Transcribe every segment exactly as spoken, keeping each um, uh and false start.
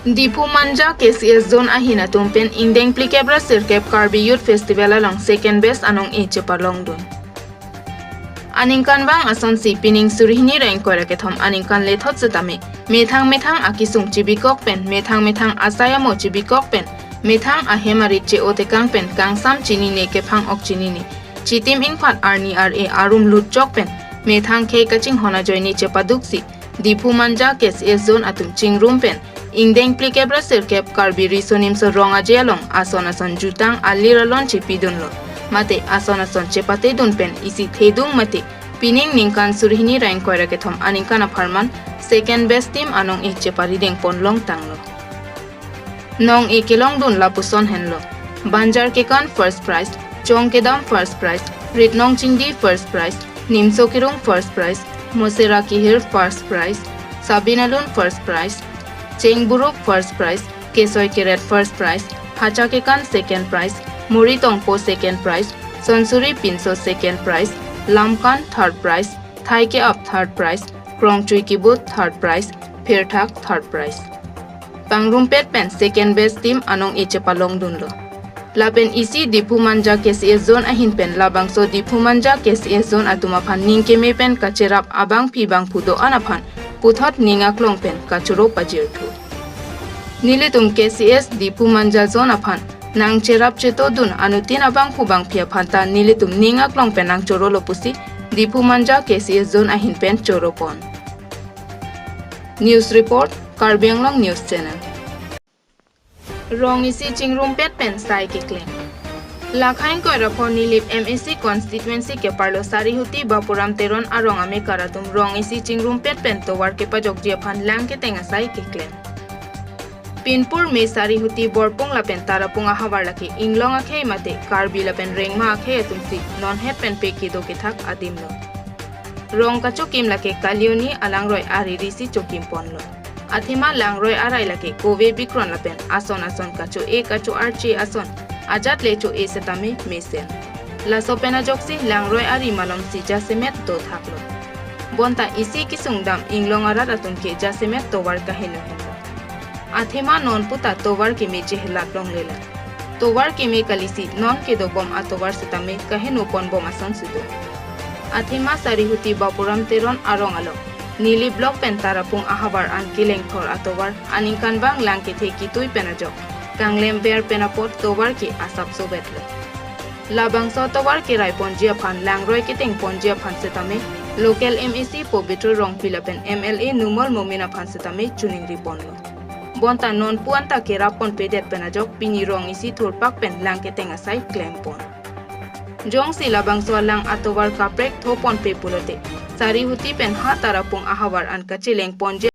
Diphu Manja K C S Zone ahin atum pen ingdeng phlikep ra sirkep Karbi Youth Festival along second batch anong-e chepalongdun. Aningkanvang asonsi pining suri hini ra ingkoi ra kethom aningkan lethot setame methang methang akesung chebikok pen, methang methang asai amo chebikok pen, methang ahem arit che-otekang pen kangsam chinine kephang-ok chinine, chitim ingphat arni ar-e arum lutchok pen, methang khei kachinghon ajoine chepaduksi, Diphu Manja K C S Zone atum chingrum pen ingdeng phlikep ra sirkep Karbi Riso Nimso Rong Aje along ason ason jutang alir alon chepidunlo. Mate ason ason chepatedun pen isi thedung mate pining ningkan suri hini ra ingkoi ra kethom aningkan apharman second batch team anong-e cheparideng ponlong tanglo. Nong-e kelongdun lapuson henlo: Banjar Kekan first prize, Chong Kedam first prize, Ritnong Chingdi first prize, Nimso Kirung first prize, Mosera Kehir first prize, Sabina Lun first prize, Cheng Buruk first prize, Kesoi Keret first prize, Hacha Kekan second prize, Muri Tongpo second prize, Sonsuri Pinso second prize, Lamkan third prize, Thai Ke-ap third prize, Krongchui Kibut third prize, Phirthak third prize. Pangrumpet pen second batch team anong-e chepalongdunlo. Lapen isi Diphu Manja K C S Zone ahin pen labangso Diphu Manja K C S Zone atum aphan ning keme pen kacherap abangpi bangphu do-an aphan puthot ning aklong pen kachoro pajirthu. Nelitum K C S Diphu Manja Zone aphan nangcherap chetodun anuttin abangphu bangphi aphan ta nelitum ning aklong pen nangchorolo pusi Diphu Manja K C S Zone ahin pen choro pon. News report, Karbi Anglong News Channel. Rong isi chingrumpet pen sai keklem. Lakha ingkoi ra pho Nilip M A C constituency keparlo Sarihuti Bapuram Teron arong amekar atum rong isi chingrumpet pen tovar kepajokji aphan lang keteng asai keklem. Pinpur me Sarihuti Borpung lapen Tarapung ahavar lake inglong akhei mate Karbi lapen Rengma akhei atumsi non het pen pe kedo kethak adimlo. Rong kachokim lake kalioni alangroi ariri si chokim ponlo. Athema langroi arai lake kove bikron lapen ason ason kacho-e kacho-arche ason ajat le cho-e setame mesen. Laso pen ajoksi langroi ari malomsi jasemet dothaklo. Bonta isi kesung dam inglong arat atum ke jasemet tovar kaheno henlo. Athema non puta tovar keme chehelat longlelang. Tovar keme kalisi non kedobom atovar setame kaheno ponbom ason sudo. Athema Sarihuti Bapuram Teron arong along Nilip block pen Tarapung ahavar an kelengthor atovar aningkanvang lang kethe kitui pen ajok kanglemver pen apot tovar ke asapso vetlo. Labangso tovar kerai ponji aphan langroi keteng ponji aphan setame local M A C Pobitro Rongpi lapen M L A Numal Momin aphan setame choningri ponlo. Bonta non pu anta kerap ponpedet pen ajok pini rong isi thurpak pen lang keteng asai klem pon. Jongsi labangso alang atovar kaprek tho ponpe pulote Sarihuti pen ha Tarapung ahavar an kacheleng ponji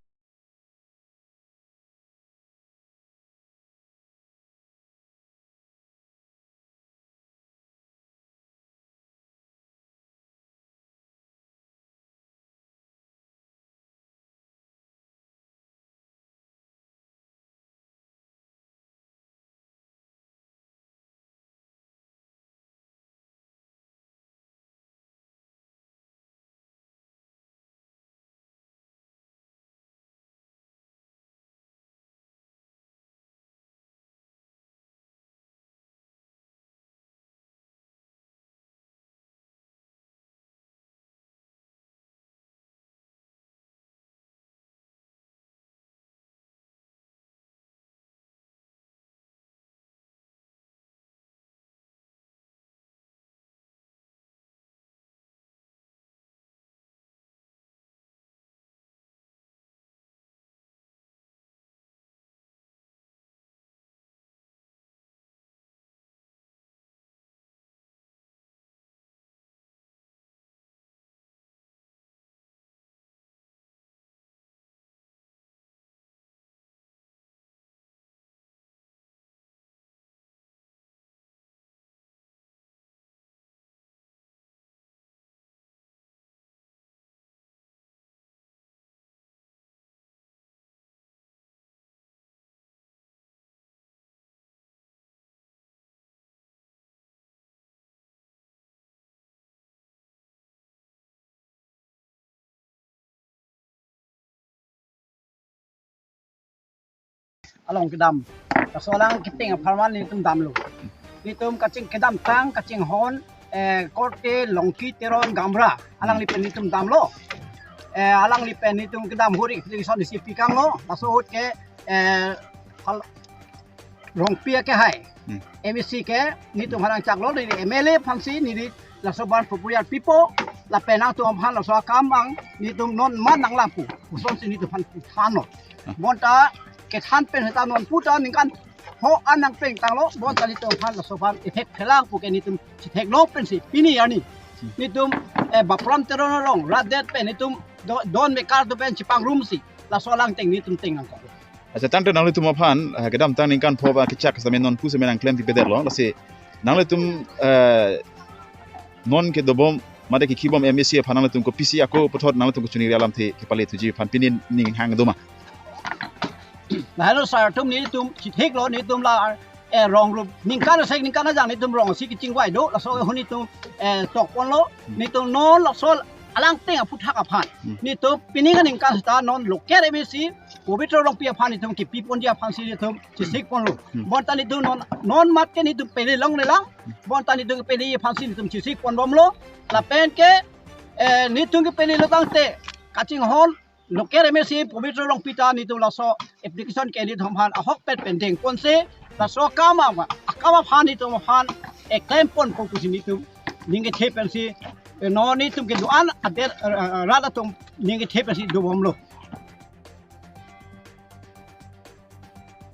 along kedam. Laso alang kepeng apharman netum damlo. Netum kaching kedamtang, kachinghon, eh, Korte, Longki, Teron, Gamra, alangli pen netum damlo. Eh, alangli pen netum kedam huri, kedison isi pikanglo. Laso ahut ke, eh, hal-, Rongpi akehai. Hmm. M A C ke netum aphan nangchaklo, neli M L A aphansi neli laso abang proposal pipo, lapen nangtum aphan laso akam abang netum non man nanglang pu, kosonsi netum aphan thanlo. Ah. Bonta kethan pen seta non puta ningkan ho an nangpeng tanglo, bonta netum aphan laso abang ethek phelang pu ke netum chetheklo pensi pini arni. Hmm. Netum, eh, Bapram Teron arong, rat det pen netum do-, don mekar do pen chipangrumsi laso alang teng netum teng nangkok. Acha, tangte nanglitum aphan, eh, kedamtang ningkan pho ba kechak same non pu same nangklempi pedetlo. Lasi nanglitum, eh, non kedobom mate kekibom M A C aphan nanglitum kopisi ako puthot nanglitum kachiningri alamthe kepale thuji aphan pini ning hang doma. Lahelo sir atum, netum chitheklo, netum la, eh, rong rup ningkan asek ningkan ajang netum rong si kachingvai do, laso ahut netum, eh, tokponlo, netum non laso alang teng aphuthak aphan. Hmm. Netum pini aningkan seta non local M A C Pobitro Rongpi aphan netum kepiponji aphansi netum chithekponlo. Hmm. Bonta netum non, non mat ke netum pele longle lang. Bonta netum kepele aphansi netum chithekponbomlo. Lapen ke, eh, netum kepelelo tangte kachinghon local M A C Pobitro Rongpi ta netum laso application ke netum aphan ahokpet pen dengponsi laso akam a-, akam aphan netum aphan, eh, klempon pu pusi netum ning kethe pensi, eh, non netum kedo-an adet, eh, eh, rat atum ning kethe pensi dobomlo.